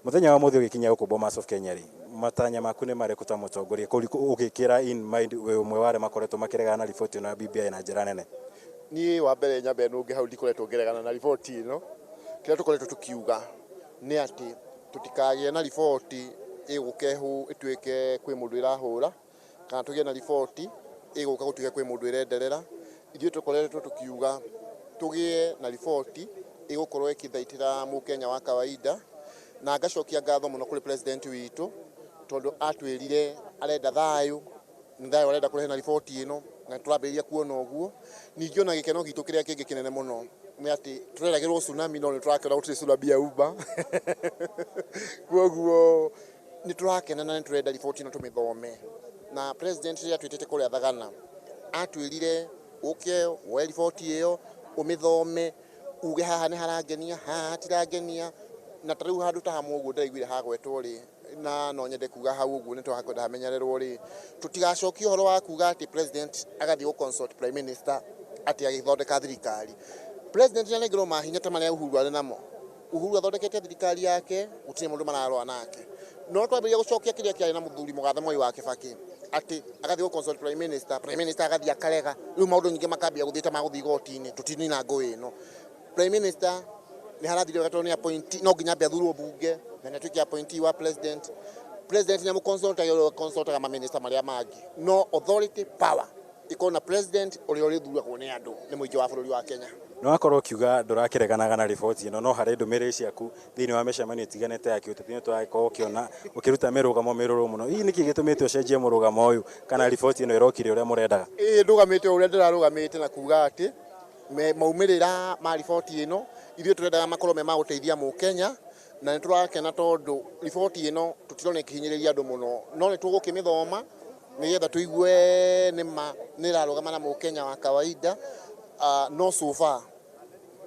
Muthenya wa muthi ugikinya guku Bomas of Kenya ri, matanya maku nĩ marĩkũ ta mũtongoria ũgĩkĩra in mind wĩ ũmwe wa arĩa makoretwo makĩregana na riboti ĩno ya BBI na njĩra nene? Niĩ wa mbere nyambe nũnge hau, ndikoretwo ngĩregana na riboti ĩno. Kĩrĩa tũkoretwo tũkiuga nĩ atĩ tũtikagĩe na riboti ĩgũka ĩtuĩke kwĩ mũndũ ĩrahũra, kana tũgĩe na riboti ĩgũka gũtuĩke kwĩ mũndũ ĩrenderera. Ithuĩ tũkoretwo tũkiuga tũgĩe na riboti ĩgũkorwo ĩkĩthaitĩra mũkenya wa kawaida. Na ngacokia ngatho mũno kũrĩ president witũ, tondũ atwĩrire arenda thayũ, nĩ thayũ arenda kũrehe na riboti ĩno, na tũrambĩrĩria kuona ũguo. Ningĩ ona gĩkeno gitũ kĩrĩa kĩngĩ kĩnene mũno nĩ atĩ tũreragĩrwo tsunami, no nĩ tũrakĩona gũtirĩ tsunami yauma. Koguo nĩ tũrakena na nĩ tũrenda riboti ĩno tũmĩthome. Na president rĩrĩa atwĩtĩte kũrĩa Thagana, atwĩrire ũke woe riboti ĩyo, ũmĩthome, uge haha nĩ harangenia, haha hatirangenia. Na ta rĩu handũ ta hamwe ũguo ndĩraiguire hagwetwo rĩ, na no nyende kuga hau ũguo, nĩ twakwenda hamenyererwo rĩ, tũtigacokie ũhoro wa kuga atĩ president agathiĩ gũ consult prime minister atĩ agĩthondeka thirikari. President nĩ anengerwo mahinya ta marĩa Uhuru arĩ namo. Uhuru athondekete thirikari yake, gũtirĩ mũndũ mararũa nake. No twambĩrĩria gũcokia kĩrĩa kĩarĩ na mũthuri mũgathe Mwai wa Kibaki, atĩ agathiĩ gũ consult prime minister, prime minister agathiĩ akarega, rĩu maũndũ nyingĩ makambia gũthiĩ ta magũthiĩ igoti-inĩ. Tũtinina ngũĩ ĩno. Prime minister nĩ harathire wega, tondũ nĩ appointee, no nginya ambe athurwo bunge na nĩ atuĩke appointee wa president. President nĩ amũconsultaga ũrĩa consultaga maminista marĩa mangĩ, no authority, power ĩkorwo na president ũrĩa ũrĩthuragwo nĩ andũ, nĩ mũingĩ wa bũrũri wa Kenya. Nĩ wakorwo ũkiuga ndũrakĩreganaga na riboti ĩno, no harĩ ndũmĩrĩri ciaku thĩinĩ wa mĩcemanio ĩtiganĩte ya kĩũteti nĩ tũragĩkorwo ũkĩona ũkĩruta mĩrũgamo mĩrũrũ mũno. Hihi nĩkĩ gĩtũmĩte ũcenjie mũrũgamo ũyũ, kana riboti ĩno ĩrokire ũrĩa mũrendaga? Ĩĩ, ndũgamĩte o ũrĩa ndĩrarũgamĩte na kuga atĩ maumĩrĩra ma riboti ĩno ithuĩ tũrendaga makorwo me ma gũteithia mũkenya. Na nĩ tũrakena tondũ riboti ĩno tũtirona ĩkĩhinyĩrĩria andũ mũno, no nĩ tũgũkĩmĩthoma nĩgetha tũigue nĩma nĩ ĩrarũgama na mũkenya wa kawaida. No so far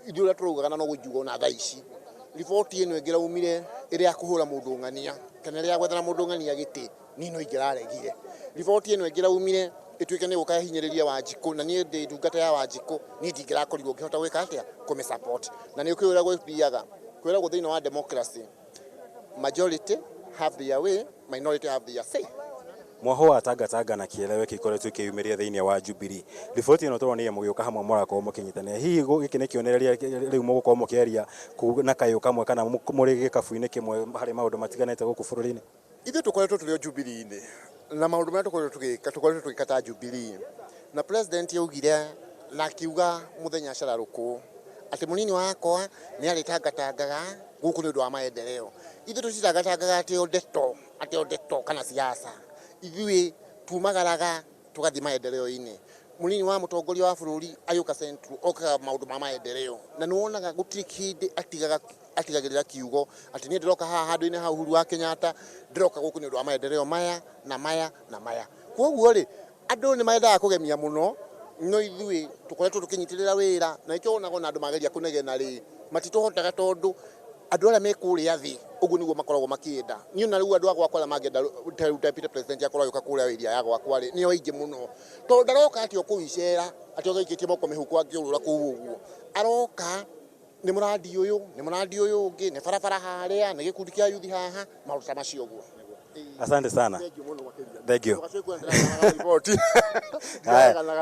ithuĩ ũrĩa tũraugaga, na no gũnjuga ona thaa ici, riboti ĩno ĩngĩraumire ĩrĩ ya kũhũra mũndũ ng'ania kana ĩrĩ ya gwethera mũndũ ng'ania gĩtĩ, niĩ no ingĩraregire. Riboti ĩno ĩngĩraumire ĩtuĩke nĩ gũka ĩhinyĩrĩrie Wanjikũ, na niĩ ndĩ ndungata ya Wanjikũ, niĩ ndingĩrakorirwo ngĩhota gwĩka atĩa, kũmĩ support. Na nĩ ũkĩũĩ ũrĩa gwĩthiaga, kwĩragwo thĩinĩ wa democracy, majority have their way, minority have their say. Mwaho wa tangatanga na kĩeleweke ikoretwo ikĩyumĩria thĩinĩ wa Jubilee. Riboti ĩno tũronire mũgĩũka hamwe, mũrakorwo mũkĩnyitanĩra. Hihi gĩkĩ nĩ kĩonereria rĩu mũgũkorwo mũkĩaria na kayũ kamwe, kana mũrĩ gĩkabu-inĩ kĩmwe harĩ maũndũ matiganĩte gũkũ bũrũri-inĩ? Ithuĩ tũkoretwo tũrĩ o Jubilee-inĩ, na maũndũ marĩa tũkoretwo tũgĩka, tũkoretwo tũgĩka ta Jubilee. Na president augire na akiuga mũthenya cararũkũ atĩ mũnini wakwa nĩ arĩtangatangaga gũkũ nĩ ũndũ wa maendeleo. Ithuĩ tũtitangatangaga atĩ o ndeto, atĩ o ndeto kana siasa. Ithuĩ tumagaraga tũgathiĩ maendeleo-inĩ. Mũnini wa mũtongoria wa bũrũri agĩũka Central okaga maũndũ ma maendeleo, na nĩ wonaga gũtirĩ kĩndĩ atigaga, atigagĩrĩra kiugo atĩ niĩ ndĩroka haha handũ-inĩ ha Uhuru wa Kenyatta, ndĩroka gũkũ nĩ ũndũ wa maendeleo maya na maya na maya. Koguo rĩ, andũ nĩ mendaga kũgemia mũno, no ithuĩ tũkoretwo tũkĩnyitĩrĩra wĩra, na nĩkĩo wonaga ona andũ mageria kũnegena rĩ, matitũhotaga, tondũ andũ arĩa me kũrĩa thĩ ũguo nĩguo makoragwo makĩenda. Niĩ ona rĩu andũ a gwakwa arĩa mangĩenda ta rĩu deputy president akorwo agĩũka kũrĩa area ya gwakwa rĩ, nĩo aingĩ mũno, tondũ ndaroka atĩ o kũu icera, atĩ ogaikĩtie moko mĩhuko akĩũrũra kũu ũguo. Aroka nĩ mũrandi ũyũ, nĩ mũrandi ũyũ ũngĩ, nĩ barabara harĩa, nĩ gĩkundi kĩa yuthi haha, maũndũ ta macio ũguo. Asante sana. Thank you mũno makĩria. Thank you. Ndũgacoke kuona ndĩraregana na riboti. Haya. Ndirareganaga.